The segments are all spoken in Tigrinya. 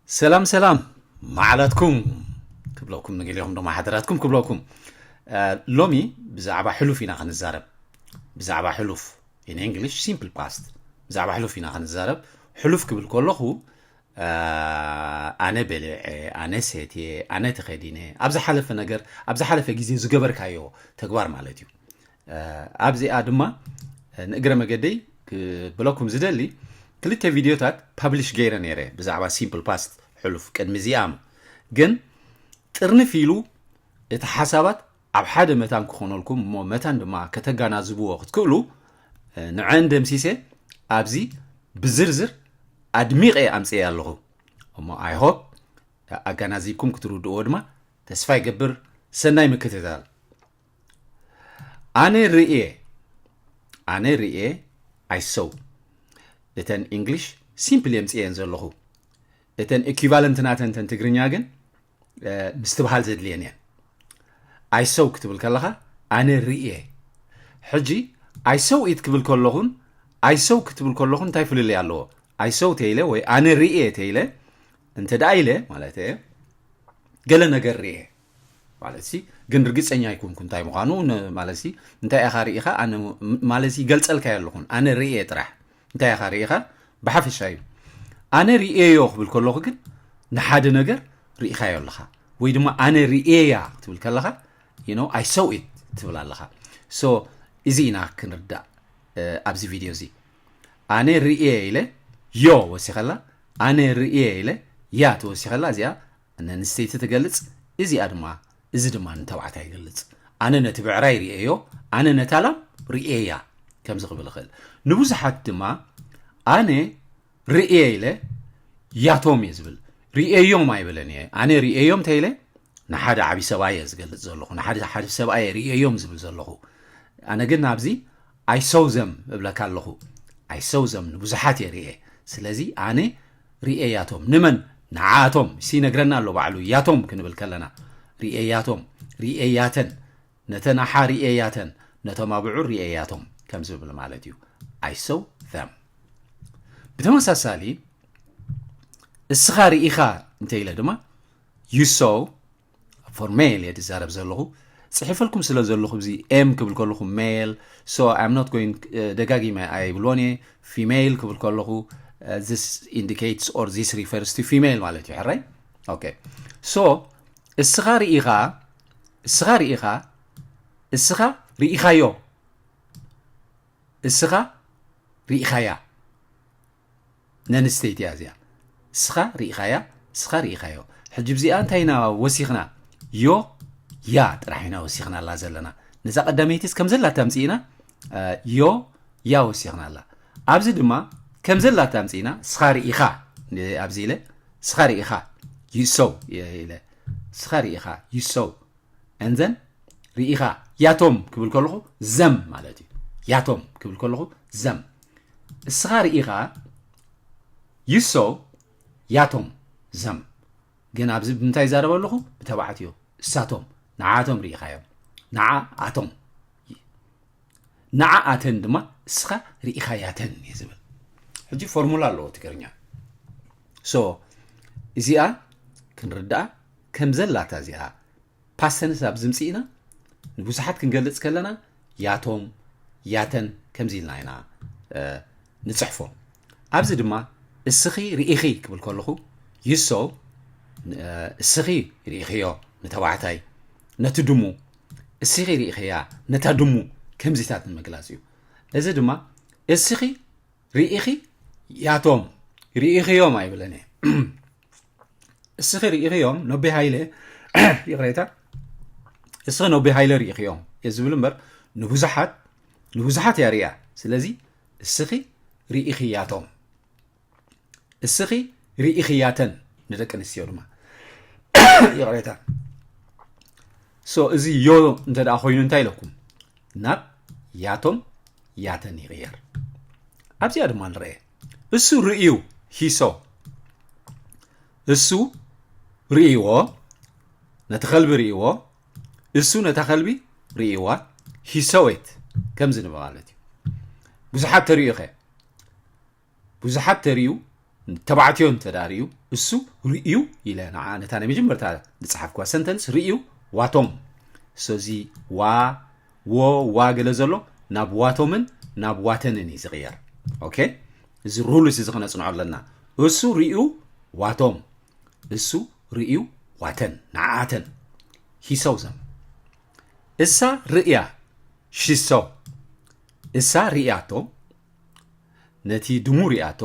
ሰላም ሰላም፣ መዓላትኩም ክብለኩም፣ ንገሊኹም ድማ ሓደራትኩም ክብለኩም። ሎሚ ብዛዕባ ሕሉፍ ኢና ክንዛረብ። ብዛዕባ ሕሉፍ፣ in English simple past፣ ብዛዕባ ሕሉፍ ኢና ክንዛረብ። ሕሉፍ ክብል ከለኹ ኣነ በሊዐ፣ ኣነ ሰትየ፣ ኣነ ተኸዲነ፣ ኣብ ዝሓለፈ ነገር፣ ኣብ ዝሓለፈ ግዜ ዝገበርካዮ ተግባር ማለት እዩ። ኣብዚኣ ድማ ንእግረ መገደይ ክብለኩም ዝደሊ፣ ክልተ ቪድዮታት ፓብሊሽ ገይረ ነይረ ብዛዕባ ሲምፕል ፓስት፣ ሕሉፍ፣ ቅድሚ እዚኣ። ግን ጥርንፍ ኢሉ እቲ ሓሳባት ኣብ ሓደ መታን ክኾነልኩም እሞ መታን ድማ ከተጋናዝብዎ ክትክእሉ ንዐን ደምሲሰ ኣብዚ ብዝርዝር ኣድሚቐ ኣምፅኤ ኣለኹ። እሞ I hope ኣጋናዚብኩም ክትርድእዎ ድማ ተስፋ ይገብር። ሰናይ ምክትታል። ኣነ ርእየ፣ ኣነ ርእየ፣ I saw። እተን ኢንግሊሽ ሲምፕል የምፅየን ዘለኹ። እተን ኢኩቫለንት ናተን እተን ትግርኛ ግን ምስትብሃል ዘድልየን እየን። I saw ክትብል ከለኻ ኣነ ርእየ። ሕጂ I saw it ክብል ከለኹን I saw ክትብል ከለኹን እንታይ ፍልልይ ኣለዎ? I saw ተይለ ወይ ኣነ ርእየ ተይለ እንተ ደኣ ኢለ ማለት እየ፣ ገለ ነገር ርእየ ማለት ሲ፣ ግን ርግፀኛ ኣይኮንኩ እንታይ ምዃኑ። ን-፣ ማለት ሲ፣ እንታይ ኢኻ ርኢኻ? ኣነ ም-፣ ማለት ሲ፣ ይገልጸልካ ኣለኹን። ኣነ ርእየ ጥራሕ። እንታይ ኢኻ ርኢኻ? ብሓፈሻ እዩ። ኣነ ርእየዮ ክብል ከለኹ ግን ንሓደ ነገር ርኢኻዮ ኣለኻ። ወይ ድማ ኣነ ርእየያ ክትብል ከለኻ፣ you know, I saw it ትብል ኣለኻ። So፣ እዚ ኢና ክንርዳእ፣ እ፣ ኣብዚ ቪድዮ እዚ። ኣነ ርእየ ኢለ ዮ ወሲኸላ፣ ኣነ ርእየ ኢለ ያ ትወሲኸላ። እዚኣ ንኣንስተይቲ ትገልጽ፣ እዚኣ ድማ፣ እዚ ድማ ንተባዕታይ ይገልጽ። ኣነ ነቲ ብዕራይ ርእየዮ፣ ኣነ ነታ ላም ርእየያ፣ ከምዚ ክብል እኽእል። ንብዙሓት ድማ ኣነ ርእየ ኢለ ያቶም እየ ዝብል። ርእየዮም ኣይብለን እየ። ኣነ ርእየዮም እንተ ኢለ ንሓደ ዓቢ ሰብኣይ እየ ዝገልጽ ዘለኹ። ንሓደ፣ ሓደ ሰብኣይ እየ ርእየዮም ዝብል ዘለኹ። ኣነ ግን ኣብዚ I saw them እብለካ ኣለኹ። I saw them ንብዙሓት እየ ርእየ። ስለዚ ኣነ ርእየያቶም። ንመን? ንዓኣቶም። እሲ ይነግረና ኣሎ ባዕሉ። ያቶም ክንብል ከለና። ርእየያቶም፣ ርእየያተን። ነተን ኣሓ ርእየያተን፣ ነቶም ኣብዑር ርእየያቶም ከም ዝብል ማለት እዩ። I saw them። ብተመሳሳሊ፣ እስኻ ርኢኻ እንተ ኢለ ድማ፣ you saw፣ for male እየ ዝዛረብ ዘለኹ። ጽሒፈልኩም ስለ ዘለኹ፣ እዚ M ክብል ከለኹ male፣ so I'm not going፣ እ፣ ደጋጊመ ኣይብሎን እየ። ፊሜል ክብል ከለኹ፣ እ፣ this indicates or this refers to female ማለት እዩ። ሕራይ? ኦኬ። So፣ እስኻ ርኢኻ፣ እስኻ ርኢኻ፣ እስኻ ርኢኻዮ፣ እስኻ ርኢኻያ። ነንስተይቲ እያ እዚኣ። እስኻ ርኢኻያ፣ እስኻ ርኢኻዮ። ሕጂ ብዚኣ እንታይ ኢና ወሲኽና? ዮ፣ ያ ጥራሕ ኢና ወሲኽናላ ዘለና። ነዛ ቀዳመይትስ ከም ዘላታ ኣምጽእና፣ እ፣ ዮ፣ ያ ወሲኽናላ። ኣብዚ ድማ ከም ዘላታ ኣምጽእና፣ እስኻ ርኢኻ፣ እ፣ ኣብዚ ኢለ፣ እስኻ ርኢኻ፣ you saw ኢለ፣ እስኻ ርኢኻ፣ you saw። And then ርኢኻ፣ ያቶም ክብል ከለኹ ዘም ማለት እዩ። ያቶም ክብል ከለኹ ዘም። እስኻ ርኢኻ፣ you saw፣ ያቶም፣ ዘም። ግን ኣብዚ ብምንታይ ይዛረብ ኣለኹ? ብተባዕትዮ። እሳቶም፣ ንዓቶም ርኢኻዮም። ንዓኣቶም። ንዓኣተን ድማ እስኻ ርኢኻያተን እዩ ዝብል። ሕጂ ፎርሙላ ኣለዎ ትግርኛ። So፣ እዚኣ ክንርድኣ ከም ዘላታ እዚኣ ፓስት ተንስ ኣብ ዝምጽእና ንብዙሓት ክንገልጽ ከለና ያቶም፣ ያተን ከምዚ ኢልና ኢና፣ እ፣ ንጽሕፎ። ኣብዚ ድማ እስኺ ርኢኺ ክብል ከለኹ፣ you saw፣ እ፣ እስኺ ርኢኽዮ ንተባዕታይ፣ ነቲ ድሙ፣ እስኺ ርኢኽያ ነታ ድሙ፣ ከምዚታት ንምግላጽ እዩ። እዚ ድማ እስኺ ርኢኺ ያቶም፣ ርኢኽዮም ኣይብለን እየ። እስኺ ርኢኽዮም ነቢ ሃይለ፣ ይቕሬታ፣ እስኺ ነቢ ሃይለ ርኢኽዮም እየ ዝብል እምበር፣ ንብዙሓት፣ ንብዙሓት እያ ርኢያ። ስለዚ እስኺ ርኢኽያቶም፣ እስኺ ርኢኽያተን፣ ንደቂ ኣንስትዮ ድማ። ይቕሬታ። So፣ እዚ ዮ እንተ ደኣ ኮይኑ እንታይ ኢለኩም? ናብ ያቶም፣ ያተን ይቕየር። ኣብዚኣ ድማ ንርአ። እሱ ርእዩ፣ he saw። እሱ ርእይዎ፣ ነቲ ከልቢ ርእይዎ፣ እሱ ነታ ከልቢ ርእይዋ፣ he saw it። ከምዚ ንብል ማለት እዩ። ብዙሓት ተርእዩ ኸ? ብዙሓት ተርእዩ፣ ተባዕትዮ እንተ ደኣ ርእዩ፣ እሱ ርእዩ ኢለ ንዓ ነታ ናይ መጀመርታ ዝጸሓፍኩዋ ሰንተንስ ርእዩ ዋቶም። ሶ እዚ ዋ፣ ዎ፣ ዋ ገለ ዘሎ ናብ ዋቶምን ናብ ዋተንን እዩ ዝቕየር። ኦኬ? እዚ ሩል እዚ ክነጽንዖ ኣለና። እሱ ርእዩ ዋቶም፣ እሱ ርእዩ ዋተን፣ ንዓኣተን። ሂሰው ዘም እሳ ርእያ፣ ሺሰው። እሳ ርእያቶ፣ ነቲ ድሙ ርእያቶ፣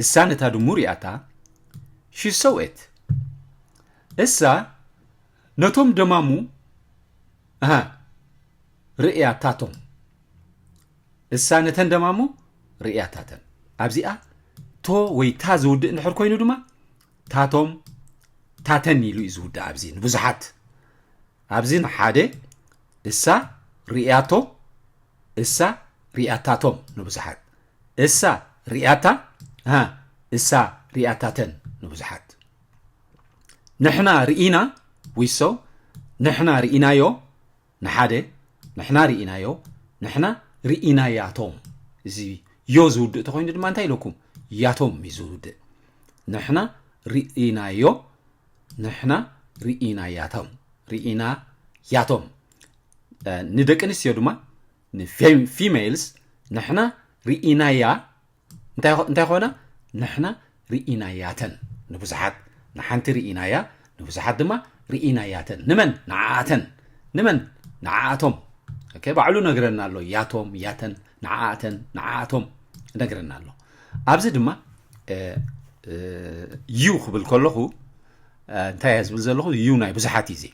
እሳ ነታ ድሙ ርእያታ፣ ሺሰው ኤት። እሳ ነቶም ደማሙ፣ ኣሃ፣ ርእያታቶም። እሳ ነተን ደማሙ ርእያታተን። ኣብዚኣ ቶ ወይ ታ ዝውድእ እንድሕር ኮይኑ ድማ ታቶም፣ ታተን ኢሉ እዩ ዝውድእ። ኣብዚ ንብዙሓት፣ ኣብዚ ንሓደ እሳ ርእያቶ፣ እሳ ርእያታቶም ንብዙሓት፣ እሳ ርእያታ፣ ሃ፣ እሳ ርእያታተን ንብዙሓት። ንሕና ርኢና፣ ዊሶ፣ ንሕና ርኢናዮ፣ ንሓደ፣ ንሕና ርኢናዮ፣ ንሕና ርኢናያቶም። እዚ ዮ ዝውድእ ተኾይኑ ድማ እንታይ ኢለኩም? ያቶም እዩ ዝውድእ። ንሕና ርኢናዮ፣ ንሕና ርኢናያቶም፣ ርኢናያቶም። እ፣ ንደቂ ኣንስትዮ ድማ፣ ንፌም-፣ ፊሜልስ፣ ንሕና ርኢናያ፣ እንታይ ኾ-፣ እንታይ ኾና? ንሕና ርኢናያተን ንብዙሓት፣ ንሓንቲ ርኢናያ፣ ንብዙሓት ድማ ርኢናያተን። ንመን? ንዓኣተን። ንመን? ንዓኣቶም። ኦኬ፣ ባዕሉ ነግረና ኣሎ። ያቶም፣ ያተን፣ ንዓኣተን፣ ንዓኣቶም ነግረና ኣሎ። ኣብዚ ድማ፣ እ፣ እ፣ ዩ ክብል ከለኹ፣ እ፣ እንታይ እየ ዝብል ዘለኹ? ዩ ናይ ብዙሓት እዩ እዚ።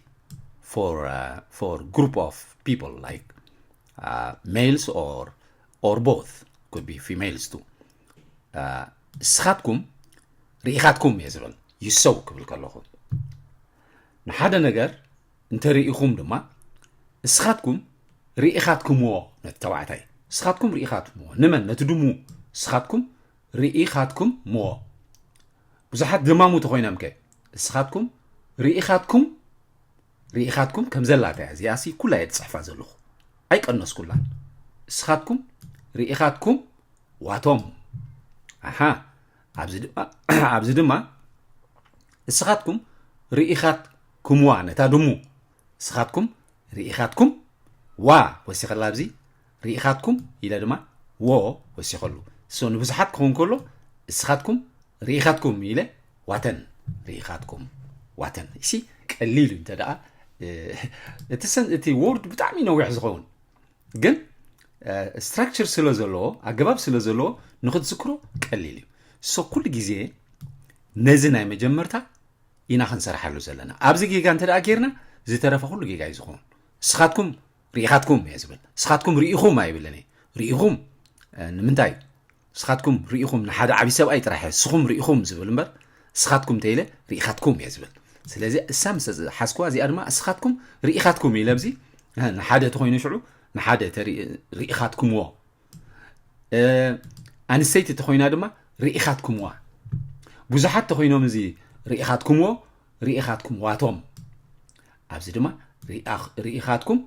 For, uh, for group of people, like, uh, males or, or both, could be females too. Uh, እስኻትኩም ርኢኻትኩም እየ ዝብል፣ ይሰው ክብል ከለኹ። ንሓደ ነገር እንተርኢኹም ድማ፣ እስኻትኩም ርኢኻትኩምዎ፣ ነቲ ተባዕታይ። እስኻትኩም ርኢኻትኩምዎ። ንመን? ነቲ ድሙ። እስኻትኩም ርኢኻትኩምዎ። ብዙሓት ደማሙ ተኾይኖም ከ? እስኻትኩም ርኢኻትኩም፣ ርኢኻትኩም ከም ዘላታ እያ። እዚኣሲ ኩላ እየ ዝጽሕፋ ዘለኹ። ኣይቀነስኩላን። እስኻትኩም ርኢኻትኩም ዋቶም። ኣሓ፣ ኣብዚ ድማ፣ ኣብዚ ድማ እስኻትኩም ርኢኻትኩምዋ ነታ ድሙ። እስኻትኩም ርኢኻትኩም ዋ ወሲኸላ፣ ኣብዚ ርኢኻትኩም ኢለ ድማ ዎ ወሲኸሉ። ሶ ንብዙሓት ክኸውን ከሎ እስኻትኩም ርኢኻትኩም ኢለ ዋተን፣ ርኢኻትኩም ዋተን። እሺ፣ ቀሊል እዩ እንተ ደኣ፣ እ፣ እቲ ሰን-፣ እቲ ወርድ ብጣዕሚ ነዊሕ ዝኸውን፣ ግን፣ እ፣ ስትራክቸር ስለ ዘለዎ፣ ኣገባብ ስለ ዘለዎ ንኽትዝክሮ ቀሊል እዩ። ሶ ኩሉ ግዜ ነዚ ናይ መጀመርታ ኢና ክንሰርሓሉ ዘለና። ኣብዚ ጌጋ እንተ ደኣ ጌርና፣ ዝተረፈ ኩሉ ጌጋ እዩ ዝኸውን። ንስኻትኩም ርኢኻትኩም እየ ዝብል። ንስኻትኩም ርኢኹም ኣይብልን እየ። ርኢኹም፣ እ፣ ንምንታይ? ንስኻትኩም ርኢኹም ንሓደ ዓብዪ ሰብኣይ ጥራሕ እየ ንስኹም ርኢኹም ዝብል እምበር፣ ንስኻትኩም እንተኢለ ርኢኻትኩም እየ ዝብል። ስለዚ እሳ ምስ ሓዝኩዋ እዚኣ ድማ ንስኻትኩም ርኢኻትኩም ኢለ ኣብዚ፣ እ፣ ንሓደ ተኾይኑ ሽዑ ንሓደ ተርኢ-፣ ርኢኻትኩምዎ። እ፣ ኣንስተይቲ ተኾይና ድማ ርኢኻትኩምዋ። ብዙሓት ተኾይኖም እዚ ርኢኻትኩምዎ፣ ርኢኻትኩምዋቶም። ኣብዚ ድማ ርኢኻ-፣ ርኢኻትኩም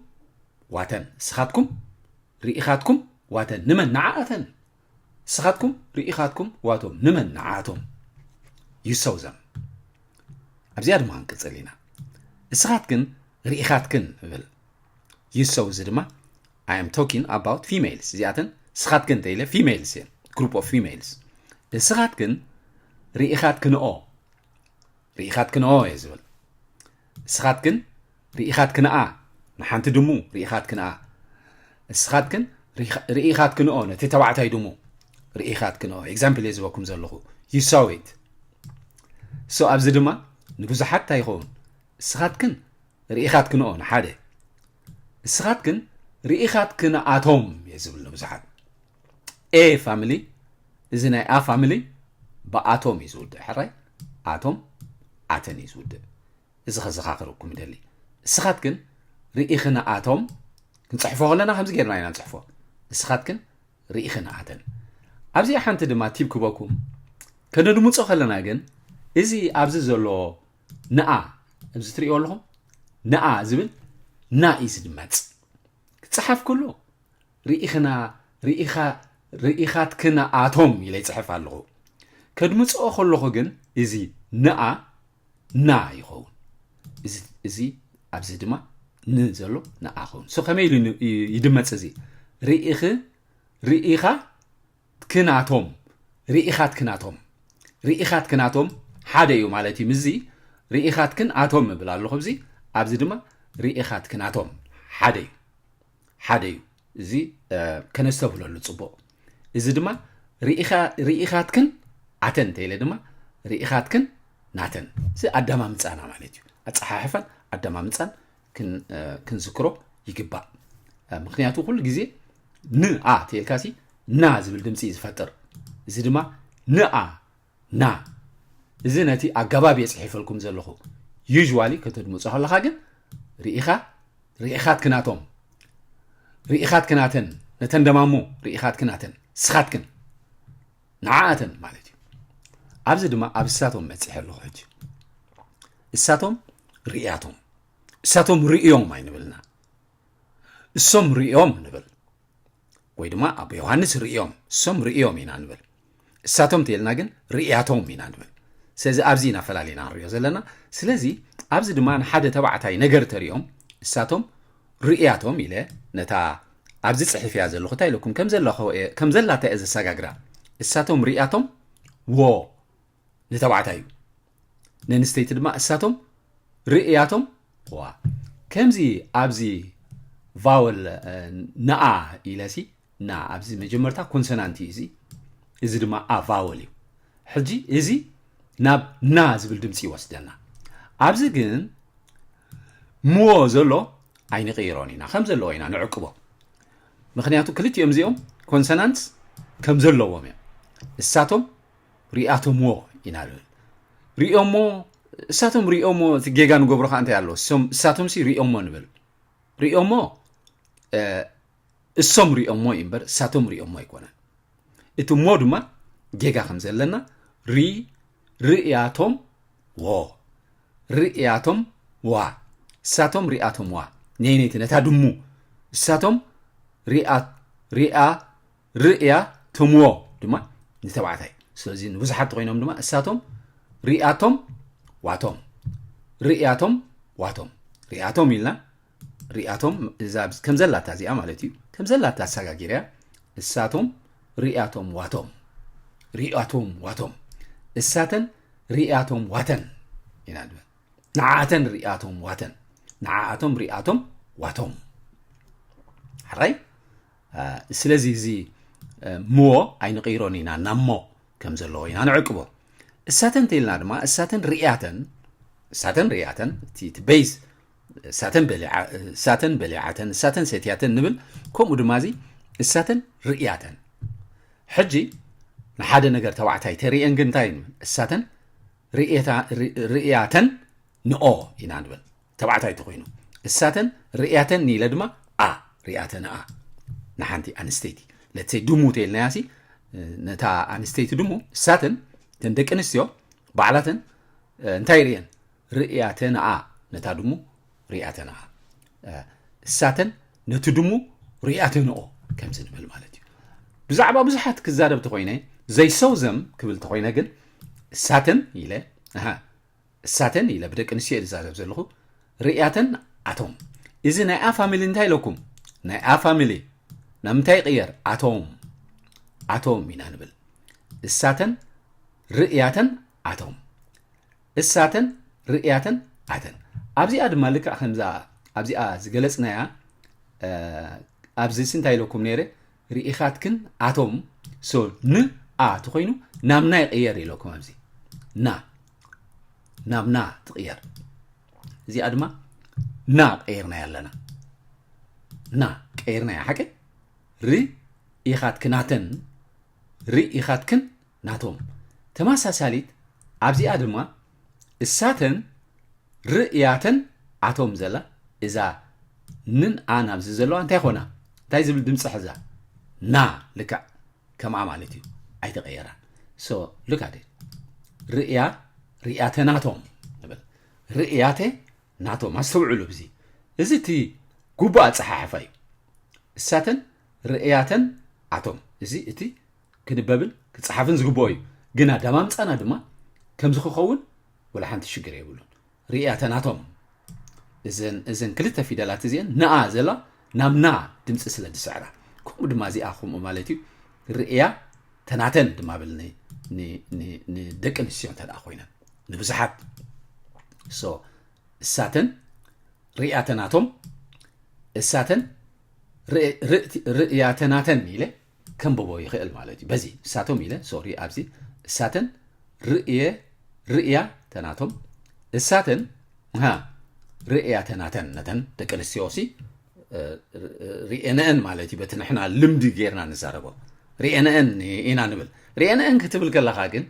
ዋተን። ንስኻትኩም ርኢኻትኩም ዋተን። ንመን? ንዓኣተን። ንስኻትኩም ርኢኻትኩም ዋቶም። ንመን? ንዓኣቶም። You saw them። ኣብዚኣ ድማ ክንቅጽል ኢና። እስኻትክን ርኢኻትክን እብል። You saw እዚ ድማ I am talking about females። እዚኣተን እስኻትክን እንተ ኢለ ፊሜልስ እየን። Group of females። እስኻትክን ርኢኻትክንኦ፣ ርኢኻትክንኦ እየ ዝብል። እስኻትክን ርኢኻትክንኣ፣ ንሓንቲ ድሙ ርኢኻትክንኣ። እስኻትክን ርኢኻ-፣ ርኢኻትክንኦ፣ ነቲ ተባዕታይ ድሙ ርኢኻትክንኦ። ኤግዛምፕል እየ ዝበኩም ዘለኹ። You saw it። ሶ ኣብዚ ድማ ንብዙሓት እንታይ ይኸውን? እስኻትክን ርኢኻትክንኦ ንሓደ። እስኻትክን ርኢኻትክንኣቶም እየ ዝብል ንብዙሓት። ኤ ፋሚሊ፣ እዚ ናይ ኣ ፋሚሊ ብኣቶም እዩ ዝውድእ። ሕራይ? ኣቶም፣ ኣተን እዩ ዝውድእ። እዚ ከዘኻኽረኩም ይደሊ። እስኻትክን ርኢኽንኣቶም ክንጽሕፎ ከለና ከምዚ ጌርና ኢና ንጽሕፎ። እስኻትክን ርኢኽንኣተን። ኣብዚኣ ሓንቲ ድማ ቲፕ ክበኩም። ከነድምጾ ከለና ግን፣ እዚ ኣብዚ ዘሎ ንኣ፣ ኣብዚ ትርእይዎ ኣለኹም? ንኣ ዝብል ና እዩ ዝድመጽ። ክጸሓፍ ከሎ፣ ርኢኽና፣ ርኢኻ፣ ርኢኻትክንኣቶም ኢለ ይጽሕፍ ኣለኹ። ከድምፅኦ ከለኹ ግን እዚ ንኣ ና ይኸውን። እዚ ኣብዚ ድማ ን ዘሎ ንኣ ኸውን። ሶ ከመይ ኢሉ ይድመፅ? እዚ ርኢኺ፣ ርኢኻ፣ ትክናቶም፣ ርኢኻትክናቶም፣ ርኢኻትክናቶም ሓደ እዩ ማለት እዩ። ምስዚ ርኢኻትክን ኣቶም እብል ኣለኹ። እዚ ኣብዚ ድማ ርኢኻትክናቶም ሓደ እዩ፣ ሓደ እዩ። እዚ ከነስተብህለሉ ፅቡቕ። እዚ ድማ ርኢኻትክን ኣተን እንተኢለ ድማ ርኢኻትክን ናተን። እዚ ኣደማምፃና ማለት እዩ። ኣፀሓሕፋን ኣደማምፃን ክንዝክሮ ይግባእ። ምክንያቱ ኩሉ ግዜ ንኣ ተልካሲ ና ዝብል ድምፂ እዩ ዝፈጥር። እዚ ድማ ንኣ ና። እዚ ነቲ ኣገባብ እየ ፅሒፈልኩም ዘለኹ። ዩዥዋሊ ከተድምፆ ከለካ ግን ርኢኻ፣ ርኢኻትክናቶም፣ ርኢኻትክናተን፣ ነተን ደማሞ ርኢኻትክናተን፣ ስኻትክን ንዓኣተን ማለት እዩ። ኣብዚ ድማ ኣብ እሳቶም መፅሐ ኣለኹ ሕጂ። እሳቶም ርእያቶም፣ እሳቶም ርእዮም ኣይንብልና፣ እሶም ርእዮም ንብል። ወይ ድማ ኣቦ ዮሃንስ ርእዮም፣ እሶም ርእዮም ኢና ንብል። እሳቶም ተልና ግን ርእያቶም ኢና ንብል። ስለዚ ኣብዚ ኢና ፈላሊና ንሪኦ ዘለና። ስለዚ ኣብዚ ድማ ንሓደ ተባዕታይ ነገር ተሪኦም እሳቶም ርእያቶም ኢለ ነታ ኣብዚ ጽሒፍያ ዘለኹ እንታይ ኢለኩም ከም ዘለኹ እየ- ከም ዘላታ እየ ዘሰጋግራ። እሳቶም ርእያቶም ዎ ንተባዕታይ እዩ። ነንስተይቲ ድማ እሳቶም ርእያቶም ዋ። ከምዚ ኣብዚ ቫወል ንኣ ኢለሲ ና ኣብዚ መጀመርታ ኮንሶናንት እዩ እዚ። እዚ ድማ ኣ ቫወል እዩ። ሕጂ እዚ ናብ ና ዝብል ድምፂ ይወስደና። ኣብዚ ግን ምዎ ዘሎ ኣይንቕይሮን ኢና፣ ከም ዘለዎ ኢና ንዕቅቦ። ምክንያቱ ክልቲኦም እዚኦም ኮንሶናንትስ ከም ዘለዎም እዮም። እሳቶም ሪኣቶምዎ ኢና ንብል። ሪኦሞ እሳቶም ሪኦሞ እቲ ጌጋ ንገብሮ ከዓ እንታይ ኣሎ? እሳቶም ሲ ሪኦሞ ንብል። ሪኦሞ እሶም ሪኦሞ እዩ እምበር እሳቶም ሪኦሞ ኣይኮነን። እቲ እሞ ድማ ጌጋ ከም ዘለና ሪ ርእያቶም ዎ ርእያቶም ዋ እሳቶም ሪኣቶም ዋ ነይነይቲ ነታ ድሙ እሳቶም ሪኣ ሪኣ ርእያ ትምዎ ድማ ንተባዕታይ። ስለዚ ንብዙሓት ተኮይኖም ድማ እሳቶም ሪኣቶም ዋቶም ርእያቶም ዋቶም ሪኣቶም ኢልና ሪኣቶም እዛ ከም ዘላታ እዚኣ ማለት እዩ። ከም ዘላታ ኣሰጋጊርያ እሳቶም ሪኣቶም ዋቶም ሪኣቶም ዋቶም እሳተን ሪኣቶም ዋተን ኢና ንብል። ንዓኣተን ሪኣቶም ዋተን ንዓኣቶም ሪኣቶም ዋቶም ሓራይ ስለዚ እዚ ምዎ ኣይንቕይሮን ኢና ናሞ ከም ዘለዎ ኢና ንዕቅቦ። እሳተን ተልና ድማ እሳተን ርእያተን እሳተን ርእያተን እቲ ቤዝ እሳተን በሊዓተን እሳተን ሰትያተን ንብል። ከምኡ ድማ እዚ እሳተን ርእያተን ሕጂ ንሓደ ነገር ተባዕታይ ተርእየን ግን እንታይ ንብል እሳተን ርእያተን ንኦ ኢና ንብል። ተባዕታይ ተኮይኑ እሳተን ርእያተን ንኢለ ድማ ኣ ርእያተን ኣ ንሓንቲ ኣንስተይቲ ለትሰይ ድሙ ተይልናያ ሲ ነታ ኣንስተይቲ ድሙ እሳተን ተን ደቂ ኣንስትዮ ባዕላተን እንታይ ርእየን ርእያተን ኣ ነታ ድሙ ርእያተን ኣ እሳተን ነቲ ድሙ ርእያተን ኦ ከምዚ ንብል ማለት እዩ። ብዛዕባ ብዙሓት ክዛረብ ተኮይነ ዘይሰውዘም ክብል ተኮይነ ግን እሳተን ኢለ እሳተን ኢለ ብደቂ ኣንስትዮ ዝዛረብ ዘለኹ ርእያተን ኣቶም እዚ ናይ ኣ ፋሚሊ እንታይ ኢለኩም ናይ ኣ ፋሚሊ ናብ ምንታይ ይቕየር ኣቶም ኣቶም ኢና ንብል እሳተን ርእያተን ኣቶም እሳተን ርእያተን ኣተን ኣብዚኣ ድማ ልክዕ ከምዛ ኣብዚኣ ዝገለፅናያ ኣብዚ ሲ እንታይ ኢለኩም ነይረ ርኢኻትክን ኣቶም ሶ ን ኣ ተኮይኑ ናብ ና ይቕየር ኢለኩም ኣብዚ ና ናብ ና ትቕየር እዚኣ ድማ ና ቀይርናያ ኣለና ና ቀይርናያ ሓቂ ርኢኻትክናተን ርኢኻትክን ናቶም ተመሳሳሊት ኣብዚኣ ድማ እሳተን ርእያተን ኣቶም ዘላ እዛ ንን ኣን ኣብዚ ዘለዋ እንታይ ኮና እንታይ ዝብል ድምፂ ሕዛ ና ልክዕ ከምኣ ማለት እዩ ኣይተቀየራን so look at it ርእያ ርእያተ ናቶም ንብል ርእያተ ናቶም ኣስተውዕሉ ብዚ እዚ እቲ ጉቡእ ኣፀሓሕፋ እዩ እሳተን ርእያተን ኣቶም እዚ እቲ ክንበብን ክፀሓፍን ዝግብኦ እዩ ግን ኣዳማምፃና ድማ ከምዚ ክኸውን ወላ ሓንቲ ሽግር የብሉን። ርእያተናቶም እዘን እዘን ክልተ ፊደላት እዚአን ንኣ ዘላ ናብ ና ድምፂ ስለ ዝስዕራ፣ ከምኡ ድማ እዚኣ ከምኡ ማለት እዩ። ርእያ ተናተን ድማ ብል ንደቂ ኣንስትዮ እንተ ኮይነን ንብዙሓት እሳተን ርእያተናቶም እሳተን ርእያተናተን ኢለ ከንብቦ ይኽእል ማለት እዩ። በዚ እሳቶም ኢለ ሶሪ ኣብዚ እሳተን ርእየ ርእያ ተናቶም እሳተን ሃ ርእያ ተናተን ነተን ደቂ ኣንስትዮ ሲ ርእየንአን ማለት እዩ። በቲ ንሕና ልምዲ ጌርና ንዛረቦ ርእየንአን ኢና ንብል። ርእየንአን ክትብል ከለኻ ግን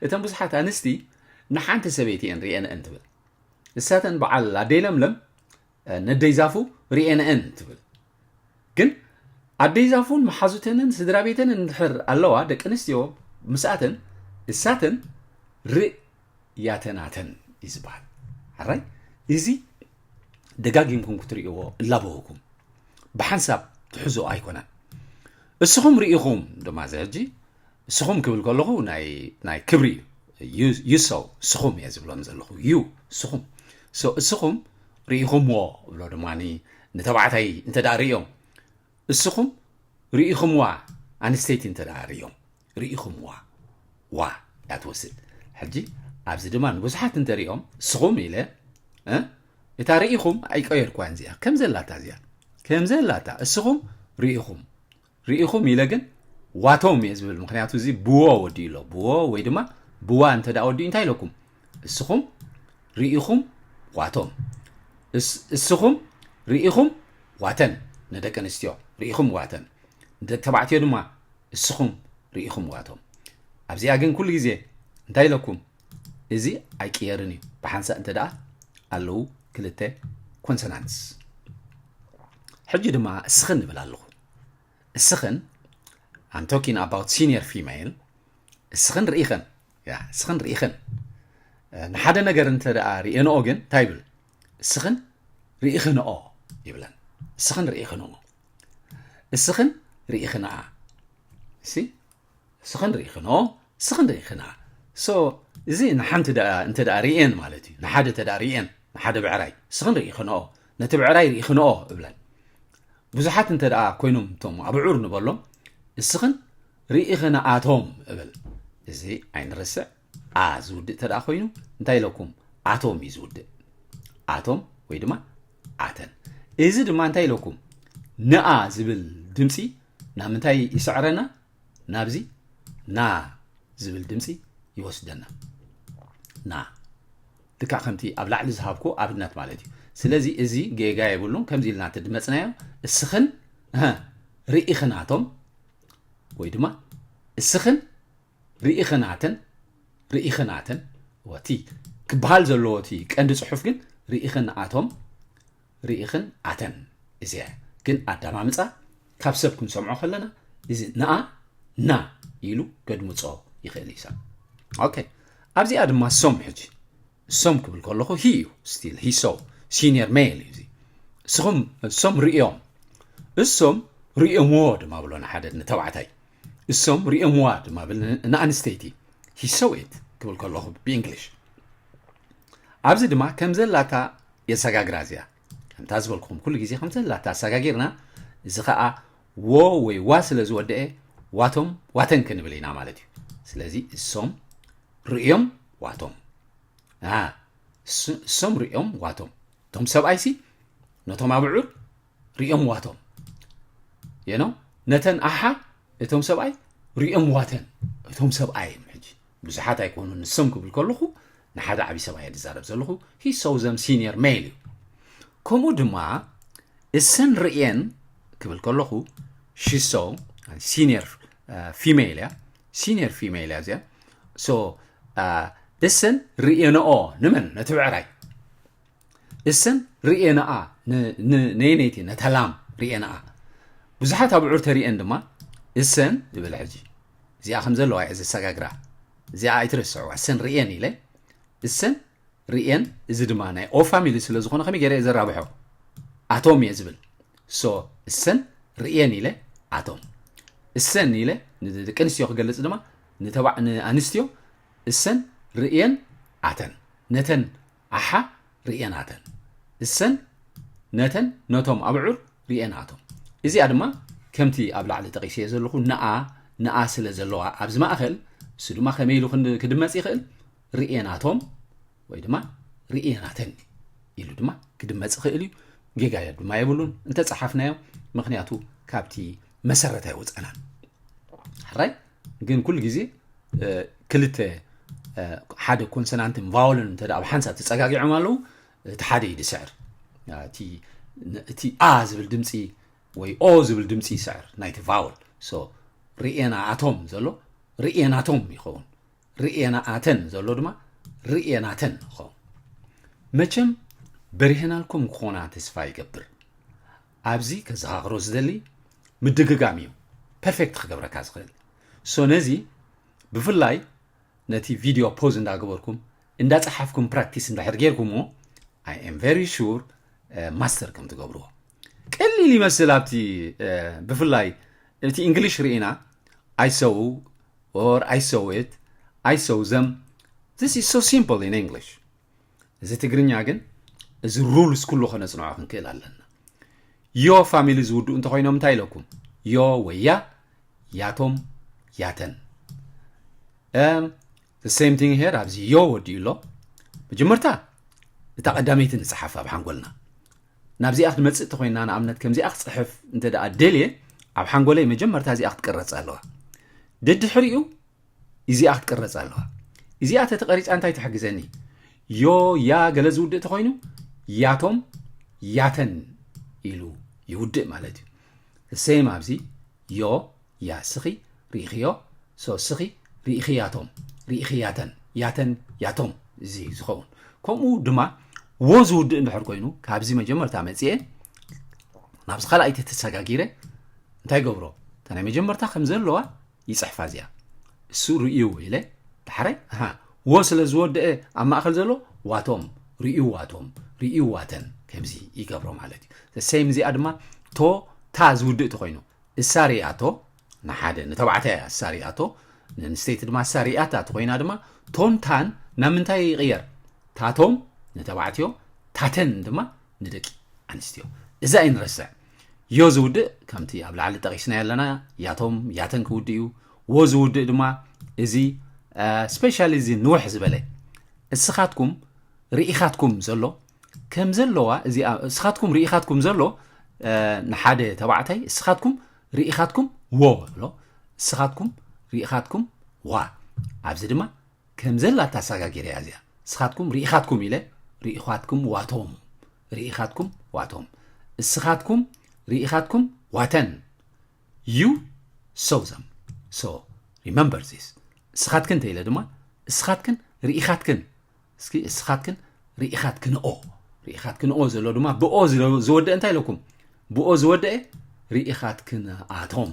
እተን ብዙሓት ኣንስቲ ንሓንቲ ሰበይቲ እየን ርእየንአን ትብል። እሳተን በዓል ኣደይ ለምለም ነደይ ዛፉ ርእየንአን ትብል። ግን ኣደይ ዛፉን መሓዙተንን ስድራ ቤተንን እንድሕር ኣለዋ ደቂ ኣንስትዮ ምስኣተን እሳተን ርእያተናተን እዩ ዝበሃል። ኣራይ እዚ ደጋጊምኩም ክትርእይዎ እላበወኩም። ብሓንሳብ ትሕዞ ኣይኮነን። እስኹም ርኢኹም ድማ እዚ ሕጂ እስኹም ክብል ከለኹ ናይ ክብሪ እዩ። ዩ ሰው እስኹም እየ ዝብሎም ዘለኹ። ዩ እስኹም እስኹም ርኢኹምዎ እብሎ ድማ ንተባዕታይ እንተ ርእዮም እስኹም ርኢኹምዋ ኣንስተይቲ እንተ ርእዮም ርኢኹምዋ ዋ እያ ትወስድ። ሕጂ ኣብዚ ድማ ንብዙሓት እንተሪኦም እስኹም ኢለ እታ ርኢኹም ኣይቀየርኳን እዚኣ ከም ዘላታ እዚኣ ከም ዘላታ እስኹም ርኢኹም ርኢኹም ኢለ ግን ዋቶም እየ ዝብል። ምክንያቱ እዚ ብዎ ወዲኡ ኣሎ። ብዎ ወይ ድማ ብዋ እንተ ወዲኡ እንታይ ኢለኩም? እስኹም ርኢኹም ዋቶም እስኹም ርኢኹም ዋተን ንደቂ ኣንስትዮ ርኢኹም ዋተን ንደቂ ተባዕትዮ ድማ እስኹም ርኢኹም ዋቶም። ኣብዚኣ ግን ኩሉ ግዜ እንታይ ኢለኩም? እዚ ኣይቅየርን እዩ። ብሓንሳእ እንተ ደኣ ኣለዉ ክልተ ኮንሶናንትስ። ሕጂ ድማ እስኽን ንብል ኣለኹ። እስኽን I'm talking about senior female እስኽን ርኢኽን ያ እስኽን ርኢኽን ንሓደ ነገር እንተ ደኣ ርኢንኦ ግን እንታይ ይብል? እስኽን ርኢኽንኦ ይብለን። እስኽን ርኢኽንኦ እስኽን ርኢኽንኣ እሲ እስኽን ርኢኽንኦ እስኽን ርኢኽንኣ so እዚ ንሓንቲ እንተ ደኣ ርኢን ማለት እዩ። ንሓደ እንተ ደኣ ርኢን ንሓደ ብዕራይ እስኽን ርኢኽንኦ ነቲ ብዕራይ ርኢኽንኦ እብለን። ብዙሓት እንተ ደኣ ኮይኖም እቶም ኣብዑር ንበሎም እስኽን ርኢኽንኣቶም እብል። እዚ ኣይንረስዕ። ኣ ዝውድእ እንተ ደኣ ኮይኑ እንታይ ኢለኩም? ኣቶም እዩ ዝውድእ። ኣቶም ወይ ድማ ኣተን። እዚ ድማ እንታይ ኢለኩም? ንኣ ዝብል ድምፂ ናብ ምንታይ ይስዕረና? ናብዚ ና ዝብል ድምፂ ይወስደና። ና ልክዕ ከምቲ ኣብ ላዕሊ ዝሃብኩ ኣብነት ማለት እዩ። ስለዚ እዚ ጌጋ የብሉን። ከምዚ ኢልና ተድመፅናዮ እስኽን ርኢኽናቶም ወይ ድማ እስኽን ርኢኽናተን ርኢኽናተን ወቲ ክበሃል ዘለዎ እቲ ቀንዲ ፅሑፍ ግን ርኢኽን ኣቶም ርኢኽን ኣተን እዚኣ ግን ኣዳማምፃ ካብ ሰብ ክንሰምዖ ከለና እዚ ንኣ ና ኢሉ ገድምፆ ይኽእል እዩ ሰብ። ኦኬ ኣብዚኣ ድማ ሶም ሕጂ እሶም ክብል ከለኹ ሂ እዩ ስቲል ሂ ሰው ሲኒየር ሜል እዩ እዚ። እስኹም እሶም ርእዮም እሶም ርእዮምዎ ድማ ብሎ ንሓደ ንተባዕታይ እሶም ርእዮምዋ ድማ ብል ንኣንስተይቲ ሂ ሰው ኢት ክብል ከለኹ ብእንግሊሽ ኣብዚ ድማ ከም ዘላታ የሰጋግራ እዚኣ ከምታ ዝበልኩኹም ኩሉ ግዜ ከም ዘላታ ኣሰጋጊርና እዚ ከዓ ዎ ወይ ዋ ስለ ዝወደአ ዋቶም ዋተን ክንብል ኢና ማለት እዩ። ስለዚ እሶም ርእዮም ዋቶም እሶም ርእዮም ዋቶም እቶም ሰብኣይሲ ነቶም ኣብዑር ርእዮም ዋቶም የኖ ነተን ኣሓ እቶም ሰብኣይ ርእዮም ዋተን እቶም ሰብኣይ እዮም ሕጂ ብዙሓት ኣይኮኑ ንሶም ክብል ከለኹ ንሓደ ዓብዪ ሰብኣይ ዝዛረብ ዘለኹ ሂ ሰው ዘም ሲኒየር ሜል እዩ። ከምኡ ድማ እሰን ርእየን ክብል ከለኹ ሺ ሰው ሲኒየር ፊሜል እያ ሲኒየር ፊሜል እያ እዚኣ እሰን ርእየንኦ ንመን ነቲ ብዕራይ እሰን ርእየንኣ ነየነይቲ ነተላም ርእየንኣ ብዙሓት ኣብዑር ተርእየን ድማ እሰን ይብል ሕጂ እዚኣ ከም ዘለዋ እየ ዘሰጋግራ እዚኣ ኣይትረስዕዋ እሰን ርእየን ኢለ እሰን ርእየን እዚ ድማ ናይ ኦ ፋሚሊ ስለ ዝኾነ ከመይ ገይረ እየ ዘራብሖ ኣቶም እየ ዝብል so እሰን ርእየን ኢለ ኣቶም እሰን ኢለ ንደቂ ኣንስትዮ ክገልፅ ድማ ንኣንስትዮ እሰን ርእየን ኣተን፣ ነተን ኣሓ ርእየን ኣተን፣ እሰን ነተን ነቶም ኣብዑር ርእየን ኣቶም። እዚኣ ድማ ከምቲ ኣብ ላዕሊ ጠቒሰዮ ዘለኹ ንኣ ንኣ ስለ ዘለዋ ኣብዚ ማእኸል፣ እሱ ድማ ከመይ ኢሉ ክድመፅ ይኽእል? ርእየን ኣቶም ወይ ድማ ርእየን ኣተን ኢሉ ድማ ክድመፅ ይኽእል እዩ። ጌጋ ድማ የብሉን እንተፀሓፍናዮ፣ ምክንያቱ ካብቲ መሰረት ኣይወፀናን። ሕራይ ግን ኩሉ ግዜ ክልተ ሓደ ኮንሶናንትን ቫወልን እንተ ኣብ ሓንሳብ ተፀጋጊዖም ኣለዉ፣ እቲ ሓደ እዩ ዝስዕር። እቲ ኣ ዝብል ድምፂ ወይ ኦ ዝብል ድምፂ ይስዕር፣ ናይቲ ቫወል። ርኤና ኣቶም ዘሎ ርእየናቶም ይኸውን። ርእየና ኣተን ዘሎ ድማ ርእየናተን ይኸውን። መቸም በሪህናልኩም ክኾና ተስፋ ይገብር። ኣብዚ ከዘኻኽሮ ዝደሊ ምድግጋም እዩ ፐርፌክት ክገብረካ ዝኽእል። ሶ ነዚ ብፍላይ ነቲ ቪድዮ ፖዝ እንዳገበርኩም እንዳፀሓፍኩም ፕራክቲስ እንድሕር ጌርኩምዎ፣ I am very sure ማስተር ከም ትገብርዎ። ቀሊል ይመስል። ኣብቲ ብፍላይ እቲ እንግሊሽ ርኢና፣ I saw or I saw it, I saw them. This is so simple in English. እዚ ትግርኛ ግን እዚ ሩልስ ኩሉ ከነፅንዖ ክንክእል ኣለና። ዮ ፋሚሊ ዝውድኡ እንተኮይኖም እንታይ ኢለኩም? ዮ ወይ ያ፣ ያቶም፣ ያተን። ሴም ቲንግ ሄር። ኣብዚ ዮ ወዲኡ ኣሎ። መጀመርታ እታ ቀዳመይቲ ንፅሓፍ ኣብ ሓንጎልና። ናብዚኣ ክንመፅእ እንተኮይና፣ ንኣብነት ከምዚኣ ክፅሕፍ እንተ ደኣ ደልየ፣ ኣብ ሓንጎለይ መጀመርታ እዚኣ ክትቅረፅ ኣለዋ። ደድሕሪኡ እዚኣ ክትቅረፅ ኣለዋ። እዚኣ ተተቐሪፃ እንታይ ትሕግዘኒ? ዮ ያ ገለ ዝውድእ ተኮይኑ፣ ያቶም ያተን ኢሉ ይውድእ ማለት እዩ። ሴም ኣብዚ ዮ ያ፣ ስኺ ርኢኽዮ። ሶ ስኺ ርኢኽያቶም፣ ርኢኽያተን፣ ያተን ያቶም እዚ ዝኸውን። ከምኡ ድማ ዎ ዝውድእ እንድሕር ኮይኑ፣ ካብዚ መጀመርታ መፅኤ ናብዚ ካልኣይቲ ተሰጋጊረ እንታይ ገብሮ? እታ ናይ መጀመርታ ከም ዘለዋ ይፅሕፋ እዚኣ። እሱ ርእዩ ኢለ ዳሕራይ፣ ኣሃ፣ ዎ ስለ ዝወደአ ኣብ ማእኸል ዘሎ ዋቶም፣ ርእዩ ዋቶም፣ ርእዩ ዋተን ከምዚ ይገብሮ ማለት እዩ። ሴም እዚኣ ድማ ቶ ታ ዝውድእ ተኮይኑ፣ እሳ ርኢኣቶ፣ ንሓደ ንተባዕታይ እያ እሳ ርኢኣቶ፣ ንኣንስተይቲ ድማ እሳ ርኢኣታ ተኮይና ድማ ቶን ታን ናብ ምንታይ ይቕየር? ታቶም ንተባዕትዮ፣ ታተን ድማ ንደቂ ኣንስትዮ። እዛ ኣይንረስዕ። ዮ ዝውድእ ከምቲ ኣብ ላዕሊ ጠቒስናዮ ኣለና፣ ያቶም ያተን ክውድእ እዩ። ዎ ዝውድእ ድማ እዚ ስፔሻሊ እዚ ንውሕ ዝበለ እስኻትኩም ርኢኻትኩም ዘሎ ከም ዘለዋ፣ እዚኣ እስኻትኩም ርኢኻትኩም ዘሎ ንሓደ ተባዕታይ እስኻትኩም ርኢኻትኩም ዎ ብሎ፣ እስኻትኩም ርኢኻትኩም ዋ። ኣብዚ ድማ ከም ዘላ ታሰጋጊረ እያ እዚኣ። እስኻትኩም ርኢኻትኩም ኢለ ርኢኻትኩም ዋቶም፣ ርኢኻትኩም ዋቶም፣ እስኻትኩም ርኢኻትኩም ዋተን። You saw them. So remember this. እስኻትክን እንተ ኢለ ድማ እስኻትክን ርኢኻትክን። እስኪ እስኻትክን ርኢኻትክንኦ። ርኢኻትክንኦ ዘሎ ድማ ብኦ ዝወደአ እንታይ ኢለኩም? ብኦ ዝወደአ ርኢኻትክንኣቶም፣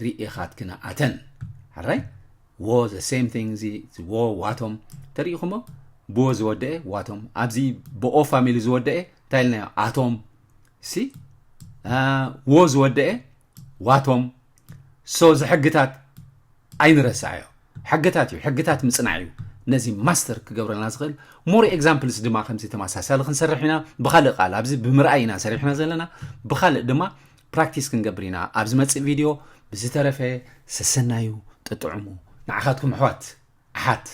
ርኢኻትክንኣተን። ሕራይ ዎ the same thing፣ እዚ ዎ ዋቶም ተሪኢኹሞ? ብዎ ዝወደአ ዋቶም። ኣብዚ ብኦ ፋሚሊ ዝወደአ እንታይ ኢልናዮ? ኣቶም። ሲ ዎ ዝወደአ ዋቶም። ሶ እዚ ሕግታት ኣይንረሳዕዮ። ሕግታት እዩ፣ ሕግታት ምፅናዕ እዩ ነዚ ማስተር ክገብረልና ዝኽእል። ሞር ኤግዛምፕልስ ድማ ከምዚ ተመሳሳሊ ክንሰርሕ ኢና። ብኻልእ ቃል ኣብዚ ብምርኣይ ኢና ሰሪሕና ዘለና፣ ብኻልእ ድማ ፕራክቲስ ክንገብር ኢና ኣብ ዝመፅእ ቪድዮ። ብዝተረፈ ሰሰናዩ፣ ጥጥዕሙ። ንዓኻትኩም ኣሕዋት ኣሓት